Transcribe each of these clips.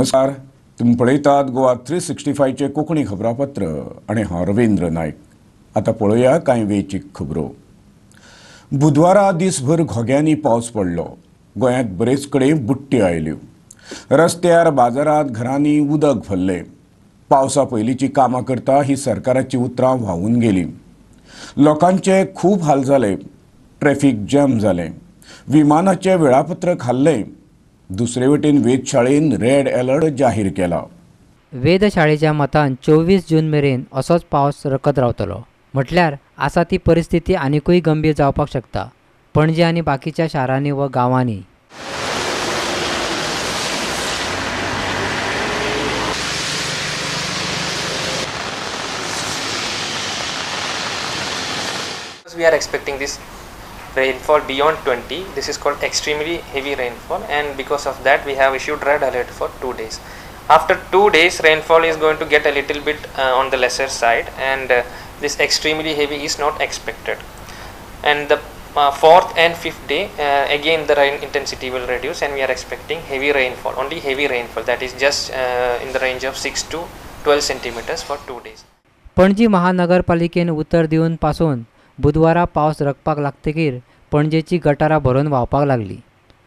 नमस्कार, तुमी पळयतात गोवा 365चे कोंकणी खबरापत्र आनी हांव रवींद्र नायक. आतां पळोवया कांय वेंचीक खबरो. बुधवारा दिसभर घोग्यांनी पावस पडलो. गोंयांत बरेच कडेन बुडट्यो आयल्यो. रस्त्यार, बाजारांत, घरांनी उदक भरलें. पावसा पयलींची कामां करता ही सरकाराची उतरां व्हांवून गेलीं. लोकांचे खूब हाल जाले. ट्रॅफिक जॅम जालें. विमानाचें वेळापत्रक हाल्लें. दुसरे वटेन वेधशाळेन रेड अलर्ट जाहीर केला. वेधशाळेच्या मतान 24 जून मेरेन असोच पावस रकत रावतलो. म्हटल्यार आसा ती परिस्थिती आनिकूय गंभीर जावपाक शकता. पणजे आनी बाकीच्या शारांनी व गांवांनी. We are expecting this rainfall beyond 20. This is called extremely heavy rainfall, and because of that we have issued red alert for 2 days. After 2 days rainfall is going to get a little bit on the lesser side, and this extremely heavy is not expected. And the fourth and fifth day again the rain intensity will reduce, and we are expecting heavy rainfall, only heavy rainfall, that is just in the range of 6 to 12 centimeters for 2 days. Panaji महानगरपालिकेन उतर दिवन पासून बुधवारा पावस रकपाक लागतकीर पणजेची गटारां भरून व्हांवपाक लागली.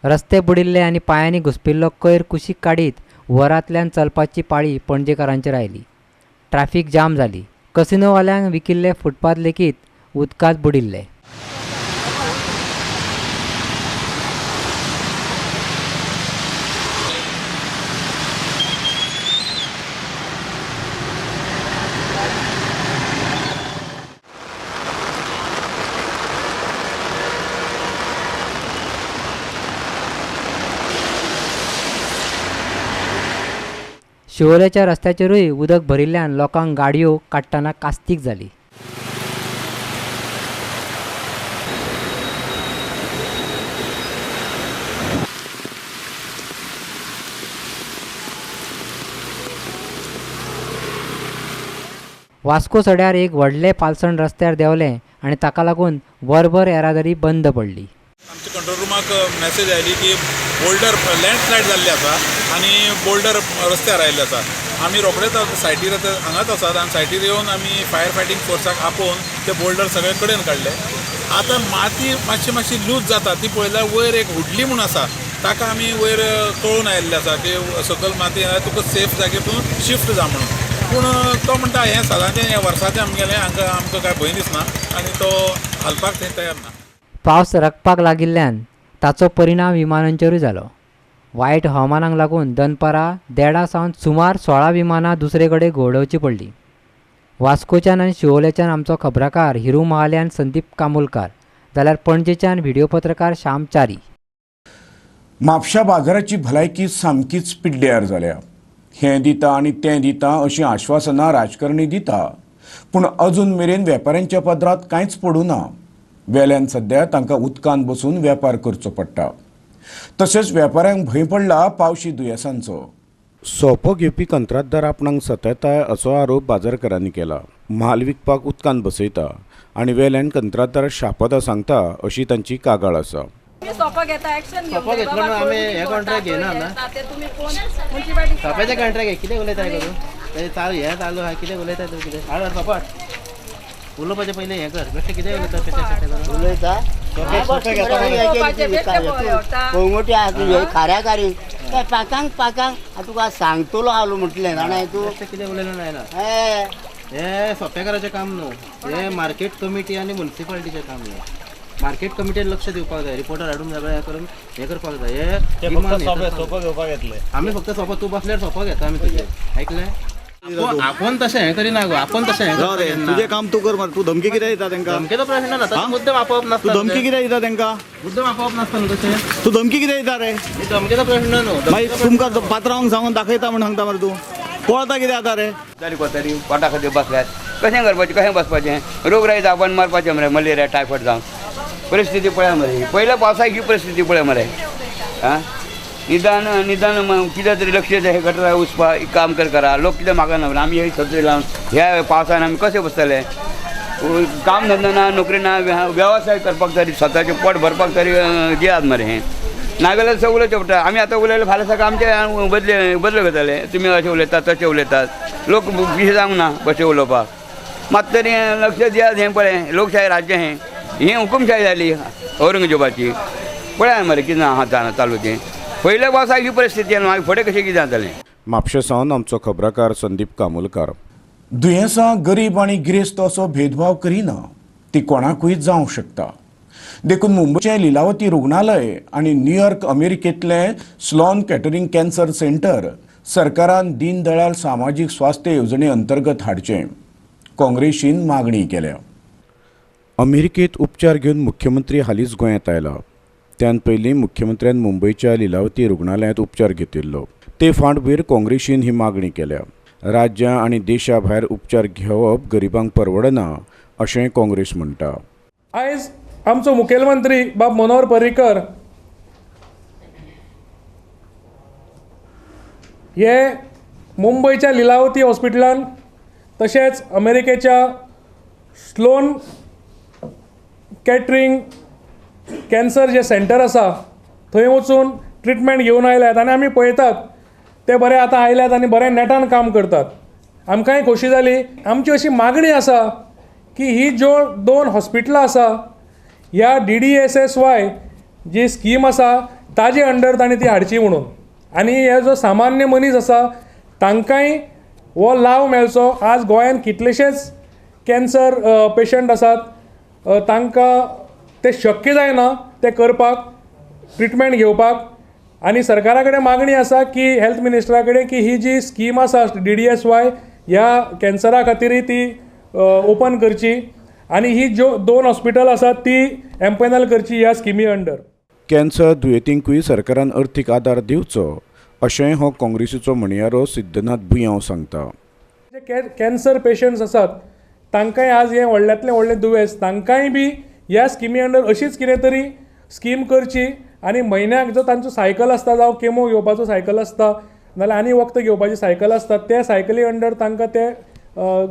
रस्ते बुडिल्ले आनी पांयांनी घुसपिल्लो कोयर कुशीक काडीत वरांतल्यान चलपाची पाळी पणजेकारांचेर आयली. ट्रॅफिक जाम जाली. कसिनोवाल्यांक विकिल्ले फुटपाथ लेगीत उदकांत बुडिल्ले. शिवोलेच्या रस्त्याचेरूय उदक भरिल्ल्यान लोकांक गाडयो काडटना कास्तीक जाली. वास्को सड्यार एक व्हडलें पालसण रस्त्यार देंवलें आनी ताका लागून वरभर येरादारी बंद पडली. आमच्या कंट्रोल रुमाक मॅसेज आयली की बोल्डर लँडस्लायड जाल्ली आसा आनी बोल्डर रस्त्यार आयिल्ले आसा. आमी रोखडेच सायटीर हांगाच आसात आनी सायटीर येवन आमी फायर फायटींग फोर्साक आपोवन ते बोल्डर सगळे कडेन काडले. आतां माती मातशी मातशी लूज जाता ती पळयल्यार वयर एक हुडली म्हूण आसा, ताका आमी वयर कळून आयिल्लें आसा की सकयल माती तुका सेफ जागेर तूं शिफ्ट जा म्हणून. पूण तो म्हणटा हें सदांचें हें वर्साचें आमगेलें, हांकां आमकां कांय भंय दिसना आनी तो हालपाक थंय तयार ना. पावस रकपाक लागिल्ल्यान ताचो परिणाम विमानांचेरूय जालो. वायट हवामानाक लागून दनपारां 1:30 सावन सुमार 16 विमानां दुसरे कडेन घोडोवची पडली. वास्कोच्यान आनी शिवोलेच्यान आमचो खबराकार हिरू महाले आनी संदीप कामुलकार, जाल्यार पणजेच्यान व्हिडिओ पत्रकार श्याम च्यारी. म्हापशा बाजाराची भलायकी सामकीच पिड्ड्यार जाल्या. हें दिता आनी तें दिता अशीं आश्वासनां राजकारणी दिता, पूण अजून मेरेन वेपाऱ्यांच्या पदरांत कांयच पडूं ना. वेल्यान सद्या तांकां उदकांत बसून वेपार करचो पडटा. तशेंच वेपाऱ्यांक भंय पडला पावशी दुयेंसांचो. सोपो घेवपी कंत्राटदार आपणाक सतायता असो आरोप बाजारकारांनी केला. म्हाल विकपाक उदकांत बसयता आनी वेल्यान कंत्राटदार शापदा सांगता अशी तांची कागाळ आसा. सोपा घेता एक्शन सोपा घेतलो ना आमी, हे कॉन्ट्रॅक्ट घेयना ना, सोप्याचें कॉन्ट्रॅक्ट कितें उलयता तूं? चालू हें चालू आहा, कितें उलयता तूं? कितें हाड सोपाट उलोवपाचें पयलीं हें कर, बेश्टें कितें उलयता उलयता कोंगोटी आसा खाऱ्या खारी काय पाकांक पाकांक तुका सांगतलो आलो म्हटलें जाणा तूं कितें उलयलें जायना. हें सोपेकाराचें काम न्हू, हें मार्केट कमिटी आनी मुन्सिपालिटीचें काम न्हू. मार्केट कमिटीन लक्ष दिवपाक जाय, रिपोर्टर हाडून सगळें हें करून हें करपाक जाय. हें सोपो घेवपाक येतले आमी, फक्त सोपो तूं बसल्यार सोपो घेता आमी तुजें आयकलें. आपण तशें हें करिना गो, आपण तशें हें तुजें काम तूं कर. तूं धमकी कित्याक दिता तांकां? धमकेचो प्रश्न ना, मुद्दम आपोवप नासता. तूं धमकी कित्याक दिता तांकां? मुद्दम आपोवप नासता न्हू तशें. तूं धमकी कित्याक दिता रे? धमकेचो प्रश्न न्हू. मागीर तुमकां पात्रांवांक सांगून दाखयता म्हूण सांगता मरे तूं, पळता कितें आतां रे? तरी कोतरी पोटा खातीर बसल्यात, कशें करपाचें, कशें बसपाचें? रोगराई जावन मारपाचें मरे, मलेरिया टायफॉयड जावन परिस्थिती पळय मरे. पयल्या पावसाक ही परिस्थिती पळय मरे. आं, निदान निदान कितें तरी लक्ष हे गटरा वचपा काम कर करा. लोक कितें मागना, आमी हे सत्री लावन ह्या पावसान आमी कशें बसतले? काम धंदो ना, नोकरी ना, व्यवसाय करपाक तरी स्वताचें पोट भरपाक तरी दियात मरे. हें नाजाल्यार सगळें उलोवचें पडटा. आमी आतां उलयले फाल्यां सकाळ आमचे बदले बदले करतले. तुमी अशें उलयतात तशें उलयतात, लोक पिशे जावंक ना कशें उलोवपाक. मात तरी लक्ष दियात. हें पळय लोकशाही राज्य हें, हें हुकुमशाही जाली औरंगजेबाची. पळया मरे कितें आहा चालू तें. पयल्या पावसाक ही परिस्थिती आनी मागीर फुडें कशें कितें जातलें. म्हापशें सावन आमचो खबराकार संदीप कामोलकार. दुयेंसां गरीब आनी गिरेस्त असो भेदभाव करिना, ती कोणाकूय जावंक शकता. देखून मुंबयचें लिलावती रुग्णालय आनी न्यूयॉर्क अमेरिकेंतलें स्लॉन कॅटरिंग कॅन्सर सेंटर सरकारान दीनदयाळ सामाजीक स्वास्थ्य येवजणे अंतर्गत हाडचें, काँग्रेसीन मागणी केल्या. अमेरिकेंत उपचार घेवन मुख्यमंत्री हालींच गोंयांत आयला. त्यान पयलीं मुख्यमंत्र्यान मुंबयच्या लिलावती रुग्णालयांत उपचार घेतिल्लो. ते फाटभूंयेर काँग्रेसीन ही मागणी केल्या. राज्यां आनी देशा भायर उपचार घेवप गरिबांक परवडना अशें काँग्रेस म्हणटा. आयज आमचो मुखेलमंत्री बाब मनोहर पर्रीकर हे मुंबयच्या लिलावती हॉस्पिटलान तशेंच अमेरिकेच्या स्लोन कॅटरिंग कॅन्सर जे सेंटर आसा थंय वचून ट्रिटमेंट घेवन आयल्यात आनी आमी पळयतात ते बरे आतां आयल्यात आनी बरे नेटान काम करतात. आमकांय खोशी जाली. आमची अशी मागणी आसा की ही ज्यो दोन हॉस्पिटलां आसा ह्या DDSSY जी स्कीम आसा ताजे अंडर तांणी ती हाडची म्हणून, आनी हे जो सामान्य मनीस आसा तांकांय हो लाव मेळचो. आज गोंयांत कितलेशेच कॅन्सर पेशंट आसात, तांकां तें शक्य जायना तें करपाक, ट्रिटमेंट घेवपाक. आनी सरकारा कडेन मागणी आसा की हेल्थ मिनिस्टरा कडेन की ही जी स्कीम आसा DDSY ह्या कॅन्सरा खातीरय ती ओपन करची आनी ही ज्यो दोन हॉस्पिटल आसात ती एम्पॅनल करची ह्या स्किमी अंडर. कॅन्सर दुयेंतींकूय सरकारान अर्थीक आदार दिवचो अशेंय हो काँग्रेसीचो म्हणयारो सिद्धनाथ बुयांव सांगता. जे कॅन्सर पेशंट्स आसात तांकांय आज हें व्हडल्यांतलें व्हडलें दुयेंस, तांकांय बी ह्या स्किमी अंडर अशीच कितें तरी स्कीम करची आनी म्हयन्याक जो तांचो सायकल आसता, जावं केमो घेवपाचो सायकल आसता, नाजाल्यार आनी वखदां घेवपाची सायकल आसता, त्या सायकली अंडर तांकां ते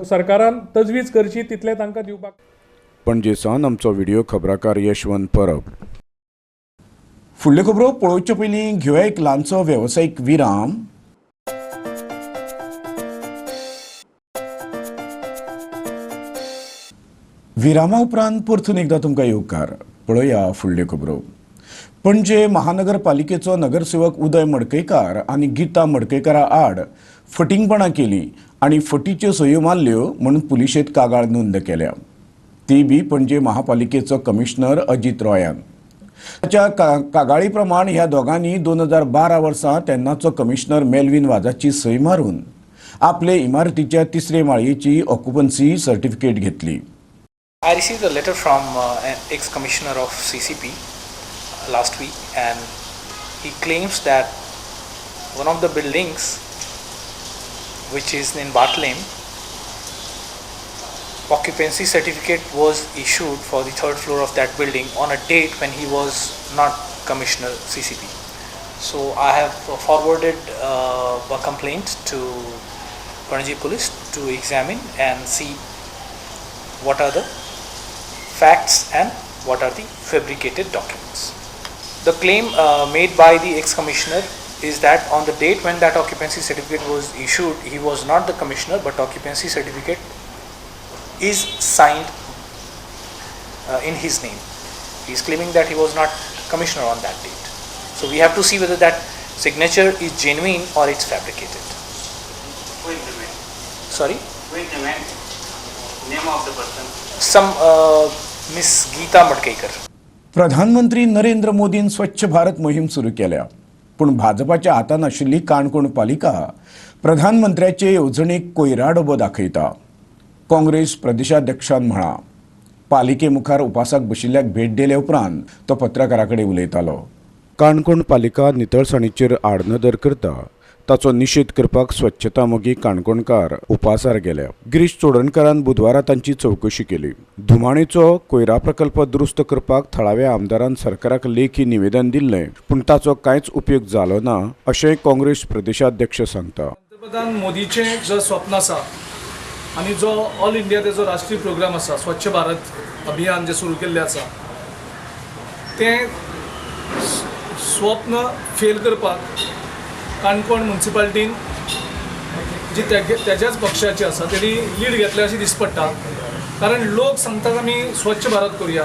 सरकारान तजवीज करची, तितलें तांकां दिवपाक. पणजे सावन आमचो व्हिडिओ खबराकार यशवंत परब. फुडल्यो खबरो पळोवचे पयलीं घेवया एक ल्हानसो वेवसायीक विराम. विरामा उपरांत परतून एकदां तुमकां येवकार. पळोवया फुडल्यो खबरो. पणजे महानगरपालिकेचो नगरसेवक उदय मडकयकार आनी गीता मडकयकारा आड फटिंगपणां केली आनी फटीच्यो सयो मारल्यो म्हणून पुलिशेंत कागाळ नोंद केल्या. ती बी पणजे महापालिकेचो कमिशनर अजीत रॉयान. ताच्या कागाळी प्रमाण ह्या दोगांनी 2012 वर्सा तेन्नाचो कमिशनर मेल्विन वाजाची सय मारून आपले इमारतीच्या तिसरे माळयेची ऑक्युपन्सी सर्टिफिकेट घेतली. I received a letter from an ex-commissioner of CCP last week, and he claims that one of the buildings, which is in Bartlem, occupancy certificate was issued for the third floor of that building on a date when he was not commissioner CCP. So I have forwarded a complaint to Panaji police to examine and see what are the facts and what are the fabricated documents. The claim made by the ex-commissioner is that on the date when that occupancy certificate was issued, he was not the commissioner, but occupancy certificate is signed in his name. He is claiming that he was not commissioner on that date. So we have to see whether that signature is genuine or it's fabricated. Who is the man? Sorry? Who is the man? Name of the person? Some Miss Geeta Madkaikar. प्रधानमंत्री नरेंद्र मोदीन स्वच्छ भारत मोहीम सुरू केल्या, पूण भाजपाच्या हातान आशिल्ली काणकोण पालिका प्रधानमंत्र्याचे येवजणेक कोयराडोबो दाखयता. काँग्रेस प्रदेशाध्यक्षान म्हळां. पालिके मुखार उपासाक बशिल्ल्याक भेट दिले उपरांत तो पत्रकारां कडेन उलयतालो. काणकोण पालिका नितळसाणीचेर आडनदर करता ताचो निशेध करपाक स्वच्छता मोगी काणकोणकार उपासार गेल्या. गिरीश चोडणकारान बुधवारा तांची चवकशी केली. धुमाणेचो कोयरा प्रकल्प दुरुस्त करपाक थळाव्या आमदारान सरकाराक लेखी निवेदन दिल्लें, पूण ताचो कांयच उपयोग जालो ना अशें काँग्रेस प्रदेशाध्यक्ष सांगता. पंतप्रधान मोदीचें जो स्वप्न आसा आनी जो ऑल इंडिया तेजो राष्ट्रीय प्रोग्राम आसा स्वच्छ भारत अभियान जे सुरू केल्लें आसा तें स्वप्न फेल करपाक काणकोण म्युनिसिपालिटीन जी तेज्याच पक्षाची आसा तेणी लीड घेतल्या अशी दिस पडटा. कारण लोक सांगतात आमी स्वच्छ भारत करुया,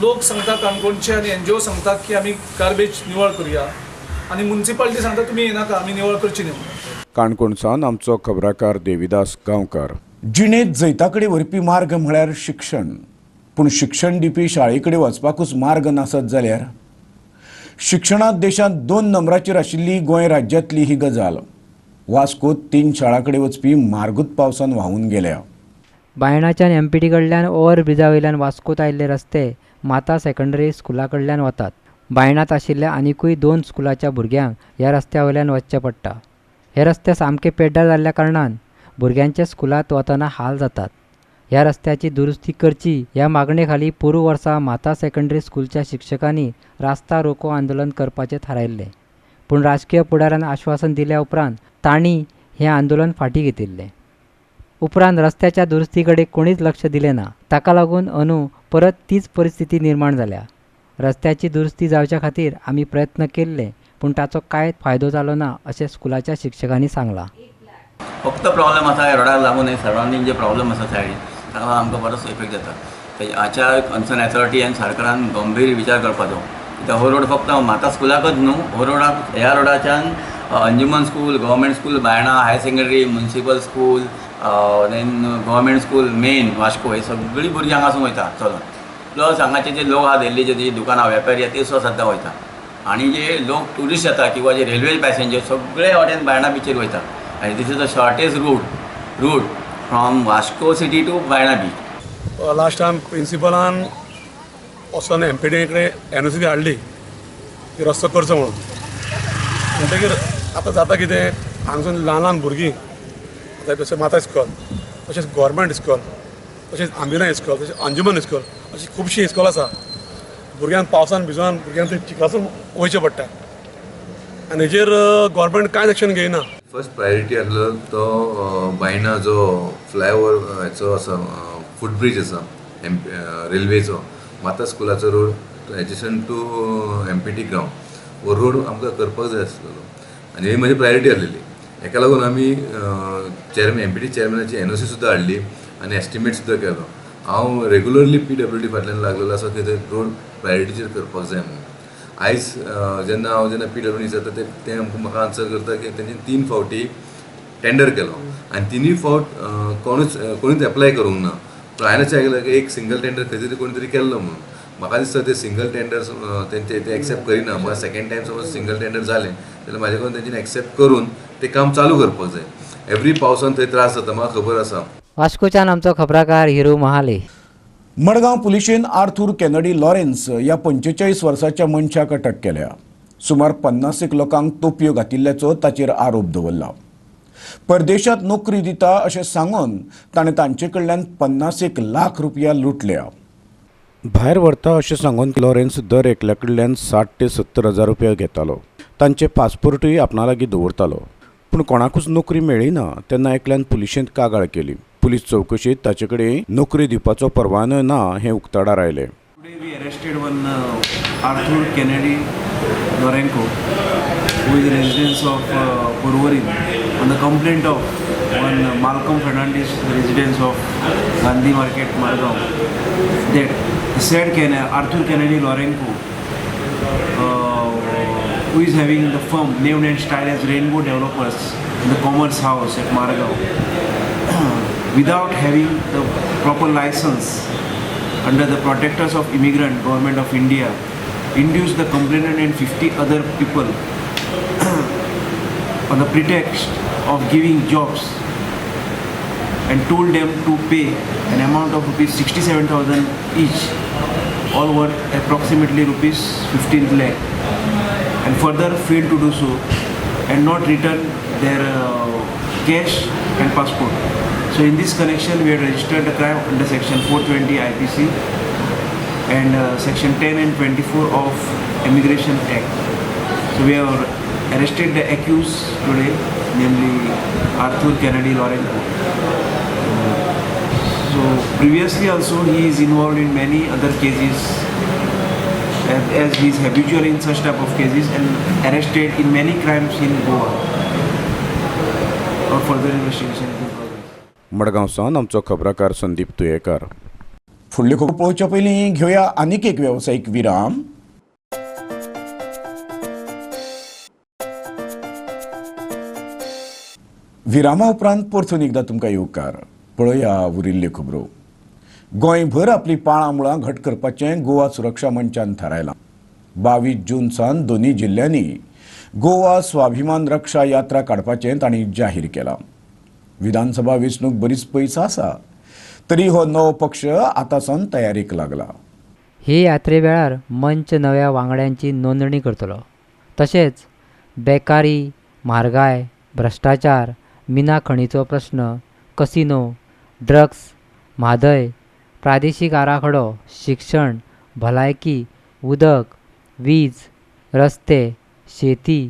लोक सांगता काणकोणचे आनी एनजीओ सांगतात की आमी गार्बेज निवळ करुया आनी म्युनिसिपालिटी सांगता तुमी येनाका, आमी निवळ करची न्हू. काणकोण सावन आमचो खबराकार देविदास गांवकार. जिणेंत जैता कडेन व्हरपी मार्ग म्हळ्यार शिक्षण. पूण शिक्षण दिवपी शाळे कडेन वचपाकूच मार्ग नासत जाल्यार? शिक्षणांत देशांत 2 नंबराचेर आशिल्ली गोंय राज्यांतली ही गजाल. वास्कोत 3 शाळां कडेन वचपी मार्गूच पावसान व्हांवून गेल्या. बायणाच्यान एमपीटी कडल्यान ओवर ब्रिजा वयल्यान वास्कोत आयिल्ले रस्ते माता सेकंडरी स्कुला कडल्यान वतात. बायणांत आशिल्ल्या आनिकूय 2 स्कुलाच्या भुरग्यांक ह्या रस्त्या वयल्यान वचचें पडटा. हे रस्ते सामके पेड्ड्यार जाल्ल्या कारणान भुरग्यांच्या स्कुलांत वतना हाल जातात. ह्या रस्त्याची दुरुस्ती करची ह्या मागणे खाली पोरूं वर्सा माता सेकंडरी स्कुलच्या शिक्षकांनी रास्ता रोको आंदोलन करपाचें थारायिल्लें. पूण राजकीय फुडाऱ्यान आश्वासन दिल्या उपरांत तांणी हें आंदोलन फाटीं घेतिल्लें. उपरांत रस्त्याच्या दुरुस्ती कडेन कोणीच लक्ष दिलें ना. ताका लागून अंदू परत तीच परिस्थिती निर्माण जाल्या. रस्त्याची दुरुस्ती जावच्या खातीर आमी प्रयत्न केल्ले पूण ताचो कांय फायदो जालो ना अशें स्कुलाच्या शिक्षकांनी सांगलां. फक्त प्रॉब्लेम आसा ह्या रोडाक लागून, हे सरावंडींग जे प्रॉब्लेम आसा सायडीन ताका लागून आमकां बरोच इफेक्ट जाता. हाच्या कन्सर्न अथॉरिटी आनी सरकारान गंभीर विचार करपाचो. कित्याक हो रोड फक्त माता स्कुलाकच न्हू, हो रोडाक ह्या रोडाच्यान Anjuman school, government school Baina, higher secondary, municipal school, then government school main Vasco, हे सगळीं भुरगीं हांगासून वयता चलून. प्लस हांगाचे जे लोक आहा दिल्लीचे जे दुकानां वेपारी आहा ते सुद्दां सद्दां वयता आनी जे लोक ट्युरिस्ट येता किंवा जे रेल्वे पॅसेंजर सगळे वाटेन बायणा बिचीर वयता. आनी this is the shortest route from Vasco city to Baina beach. Last time प्रिंसिपलान वचोन एमपीडी कडेन एनओसी हाडली की रस्तो करचो म्हणून. म्हणटकीर आतां जाता कितें, हांगसून ल्हान ल्हान भुरगीं आतां जशें माता इस्कॉल, तशेंच गव्हर्मेंट इस्कॉल, तशेंच आंबिना इस्कॉल, तशेंच अंजुमन इस्कॉल, अशीं खुबशीं इस्कॉल आसा. भुरग्यांक पावसान भिजोन भुरग्यांक थंय चिखलासून वयचें पडटा आनी हेजेर गव्हर्मेंट कांयच एक्शन घेयना. फर्स्ट प्रायोरिटी आसलो तो बायणा जो फ्लायओवर हेचो आसा, फुटब्रीज आसा रेल्वेचो, माता स्कुलाचो road adjacent to MPT ground, हो रोड आमकां करपाक जाय आसलेलो आनी ही म्हजी प्रायोरिटी आसलेली. हेका लागून आमी चेअरमॅन एमपीटी चेअरमॅनाची एनओसी सुद्दां हाडली आनी एस्टिमेट सुद्दां केलो. हांव रेगुलरली पीडब्ल्यूडी फाटल्यान लागलेलो आसा की ते रोड प्रायोरिटीचेर करपाक जाय म्हणून. आयज जेन्ना हांव जेन्ना पीडब्ल्यूडी जाता ते आमकां म्हाका आन्सर करता की तेंच्यानी 3 फावटी टेंडर केलो आनी 3 फावट कोणूच एप्लाय करूंक ना. पूण हांवें अशें आयकलां की एक सिंगल टेंडर खंय तरी कोणी तरी केल्लो म्हणून. म्हाका दिसता ते सिंगल टेंडर तेंचे ते एक्सेप्ट करिना. म्हाका सेकेंड टायम समज सिंगल टेंडर जालें जाल्यार म्हाजे कडून तेंच्यानी एक्सेप्ट करून तें काम चालू करपाक जाय. एवरी पावसान थंय त्रास जाता, म्हाका खबर आसा. वास्कोच्यान आमचो खबराकार हिरू महाले. मडगांव पुलिशेन आर्थूर केनडी लॉरेन्स ह्या 45 वर्साच्या मनशाक अटक केल्या. सुमार 50 लोकांक तोपयो घातिल्ल्याचो ताचेर आरोप दवरला. परदेशांत नोकरी दिता अशें सांगून ताणें तांचे कडल्यान 50 लाख रुपया लुटल्या. भायर व्हरता अशें सांगून लॉरेन्स दर एकल्या कडल्यान 60 ते 70 हजार रुपया घेतालो. तांचे पासपोर्टूय आपणा लागीं दवरतालो. पूण कोणाकूच नोकरी मेळ्ळी ना तेन्ना एकल्यान पुलिशेंत कागाळ केली. पुलीस चौकशीत ताचे कडेन नोकरी दिवपाचो परवानो ना हें उक्ताडार आयलें. Today we arrested one Arthur Kennedy Lorenco, who is a resident of Porvorim, on the complaint of one Malcolm Fernandez, the resident of Gandhi Market, Margao, that the said Arthur Kennedy Lorenco, who is having the firm named and styled as Rainbow Developers in the Commerce House at Margao, without having the proper license under the protectors of immigrant government of India, induced the complainant and 50 other people on the pretext of giving jobs and told them to pay an amount of rupees 67,000 each, all worth approximately rupees 15 lakh, and further failed to do so and not return their cash and passport. So in this connection, we had registered the crime under section 420 IPC and section 10 and 24 of Immigration Act. So we have arrested the accused today, namely Arthur Kennedy Lorenco. So previously also he is involved in many other cases as he is habitual in such type of cases and arrested in many crimes in Goa. Our further investigation is in progress. Madgaon सावन आमचो खबराकार संदीप तुयेकर. फुडली खबर पळोवच्या पयलीं घेवया आनीक एक वेवसायीक विराम. विरामा उपरांत परतून एकदां तुमकां येवकार. पळया उरिल्ल्यो खबरो. गोंयभर आपली पाळां मुळां घट करपाचें गोवा सुरक्षा मंचान थारायलां. 22 जून सावन दोनूय जिल्ल्यांनी गोवा स्वाभिमान रक्षा यात्रा काडपाचें तांणी जाहीर केलां. विधानसभा वेंचणूक बरीच पयस आसा तरी हो नवो पक्ष आतां सावन तयारीक लागला. हे यात्रे वेळार मंच नव्या वांगड्यांची नोंदणी करतलो. तशेंच बेकारी, म्हारगाय, भ्रश्टाचार, मिना खणीचो प्रश्न, कसिनो, ड्रग्स, म्हादय, प्रादेशीक आराखडो, शिक्षण, भलायकी, उदक, वीज, रस्ते, शेती,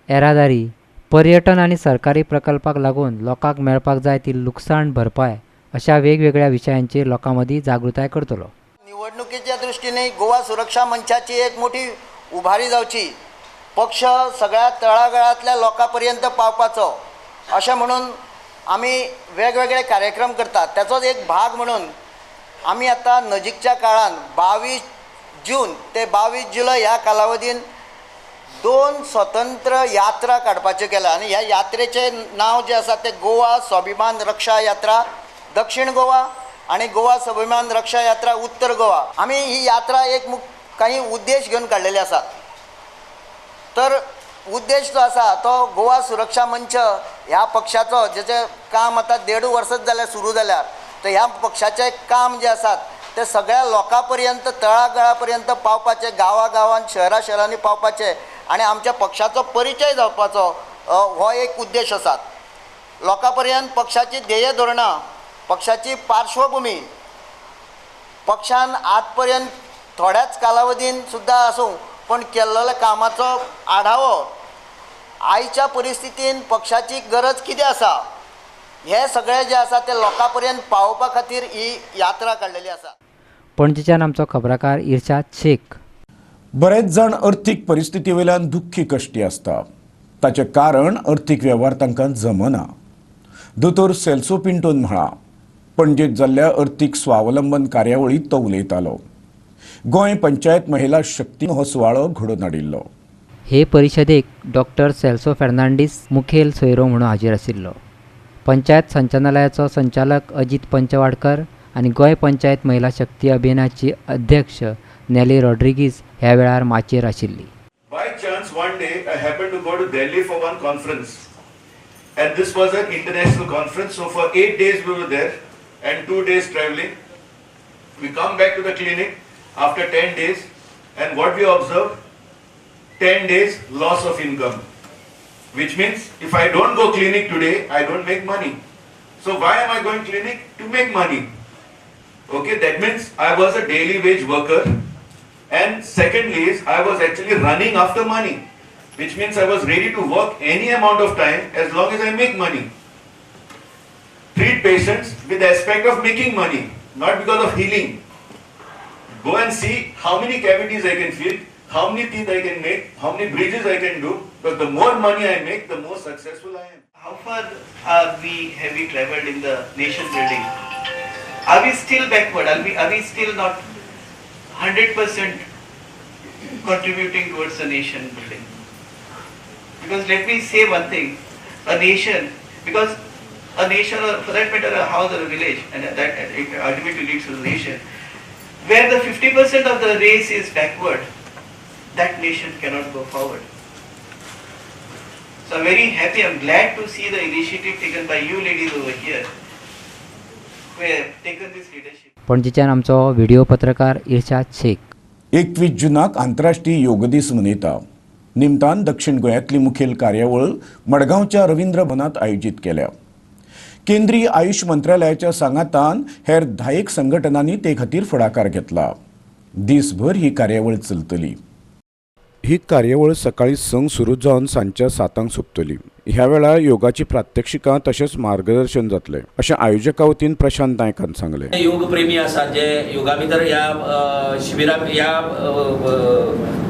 येरादारी, पर्यटन आनी सरकारी प्रकल्पाक लागून लोकांक मेळपाक जाय ती लुकसाण भरपाय अशा वेगवेगळ्या विशयांचेर लोकां मदीं जागृताय करतलो. निवडणुकीच्या दृष्टीने गोवा सुरक्षा मंचाची एक मोठी उभारी जावची, पक्ष सगळ्या तळागाळांतल्या लोकां पर्यंत पावपाचो अशें म्हणून आमी वेगवेगळे कार्यक्रम करतात. त्याचोच एक भाग म्हणून आमी आतां नजीकच्या काळान 22 जून ते 22 जुलय ह्या कालावधीन 2 स्वतंत्र यात्रा काडपाच्यो केल्या आनी ह्या यात्रेचें नांव जें आसा तें गोवा स्वाभिमान रक्षा यात्रा दक्षिण गोवा आनी गोवा स्वाभिमान रक्षा यात्रा उत्तर गोवा. आमी ही यात्रा एक काही उद्देश घेवन काडलेले आसात. तर उद्देश जो आसा तो गोवा सुरक्षा मंच ह्या पक्षाचो जेचें काम आतां 1.5 वर्सांच जाल्यार सुरू जाल्यार, तर ह्या पक्षाचें काम जें आसात तें सगळ्या लोकां पर्यंत, तळागाळा पर्यंत पावपाचें, गांवागांवांत, शहरा शहरांनी पावपाचें आनी आमच्या पक्षाचो परिचय जावपाचो हो एक उद्देश आसा. लोकां पर्यंत पक्षाची ध्येय धोरणां, पक्षाची पार्श्वभूमी, पक्षान आजपर्यंत थोड्याच कालावधीन सुद्दां आसूं पण केल्ल्या कामाचो आढावो, आयच्या परिस्थितीन पक्षाची गरज कितें आसा, हे सगळे जे आसा ते लोकां पर्यंत पावोवपा खातीर ही यात्रा काडलेली आसा. पणजेच्यान आमचो खबराकार इर्शाद शेख. बरेच जाण अर्थीक परिस्थिती वयल्यान दुख्खी कश्टी आसता. ताचें कारण अर्थीक वेव्हार तांकां जमना. दोतोर सेल्सो पिंटोन म्हळां. पणजेंत जाल्ल्या अर्थीक स्वावलंबन कार्यावळींत तो उलयतालो. गोंय पंचायत महिला शक्ती हो सुवाळो घडोवन हाडिल्लो. हे परिशदेक डॉक्टर सेल्सो फेर्नांडीस मुखेल सोयरो म्हणून हाजीर आशिल्लो. पंचायत संचालनालयाचो संचालक अजीत पंचवाडकर आनी गोंय पंचायत महिला शक्ती अभियानाची अध्यक्ष नेली रॉड्रिगीज ह्या वेळार माचयेर आशिल्ली. By chance one day I happened to go to Delhi for one conference, and this was an international conference. So for 8 days we were there and 2 days traveling. We come back to the clinic after 10 days, and what we observe, 10 days loss of income, which means if I don't go clinic today, I don't make money. So why am I going clinic? To make money. Okay, that means I was a daily wage worker, and secondly is I was actually running after money, which means I was ready to work any amount of time as long as I make money. Treat patients with the aspect of making money, not because of healing. Go and see how many cavities I can fill, how many teeth I can make, how many bridges I can do, because the more money I make, the more successful I am. How far have we traveled in the nation building? Are we still backward? Are we still not 100% contributing towards the nation building? Because let me say one thing, a nation, because a nation, or for that matter a house or a village, and that it ultimately leads to the nation, where the 50% of the race is backward, that nation cannot go forward. So I'm very happy, I'm glad to see the initiative taken by you ladies over here, who have taken this leadership. पणजेच्यान आमचो video पत्रकार इर्शाद शेख. 21 जुनाक आंतरराष्ट्रीय योग दीस मनयता. निमतान दक्षिण गोंयांतली मुखेल कार्यावळ मडगांवच्या रवींद्र भवनांत आयोजीत केल्या. केंद्रीय आयुष मंत्रालयाच्या सांगातान हेर 10 संघटनांनी ते खातीर फुडाकार घेतला. दीसभर ही कार्यावळ चलतली. ही कार्यावळ सकाळी 6 सुरू जावन सांजच्या 7 सोंपतली. ह्या वेळार योगाची प्रात्यक्षिकां तशेंच मार्गदर्शन जातलें अशें आयोजका वतीन प्रशांत नायकान सांगलें. योग प्रेमी आसात जे योगा भितर ह्या शिबिराक ह्या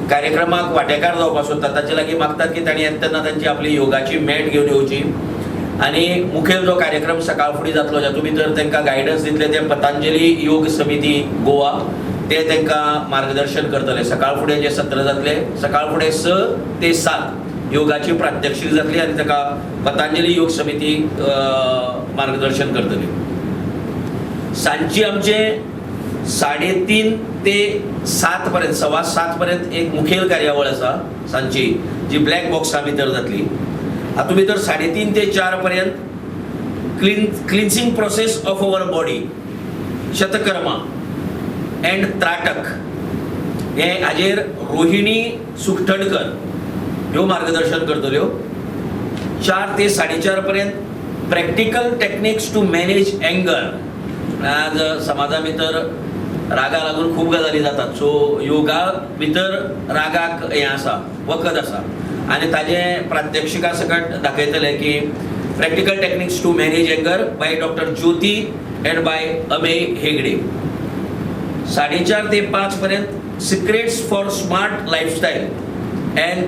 कार्यक्रमाक वांटेकार जावपाक सोदतात ताचे लागीं मागतात की तांणी येता तेन्ना तांची आपली योगाची मॅट घेवन येवची आनी मुखेल जो कार्यक्रम सकाळ फुडें जातलो जातूंत भितर तांकां गायडन्स दितले ते पतंजली योग समिती गोवा ते तांकां मार्गदर्शन करतले. सकाळ फुडें जे सत्र जातले सकाळ फुडें 6 ते 7 योगाची प्रात्यक्षिक जातली आनी ताका पतंजली योग समिती मार्गदर्शन करतली. सांजची आमचे 3:30 ते 7 पर्यंत 7:15 पर्यंत एक मुखेल कार्यावळ आसा सांजची जी ब्लॅक बॉक्सा भितर जातली. हातूंत भितर 3:30 ते 4 पर्यंत cleansing process of our body Shatkarma and Tratak हे हाजेर रोहिणी सुखठणकर ह्यो मार्गदर्शन करतल्यो. 4 ते 4:30 पर्यंत practical techniques to manage anger. आज समाजा भितर रागा लागून खूब गजाली जातात, सो योगा भितर रागाक हें आसा वखद आसा आनी ताजें प्रात्यक्षिका सकट दाखयतले की practical techniques to manage anger by doctor Jyoti and by Amey Hegde. 4:30 ते 5 पर्यंत secrets for smart lifestyle and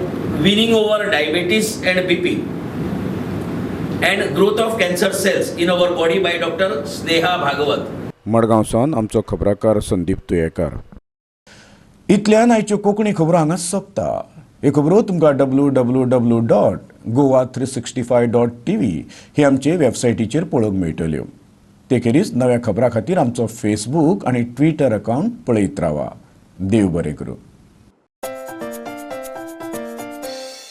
winning over diabetes and BP and growth of cancer cells in our body by doctor Sneha Bhagwat. Madgaon सावन आमचो खबराकार संदीप तुयेकार. इतल्यान आयच्यो कोंकणी खबरो हांगा सोंपता. ह्यो खबरो तुमकां www.goa365.tv हे आमचे वेबसायटीचेर पळोवंक मेळटल्यो. ते खेरीज नव्या खबरां खातीर आमचो फेसबूक आनी ट्विटर अकावंट पळयत रावा. देव बरें करूं.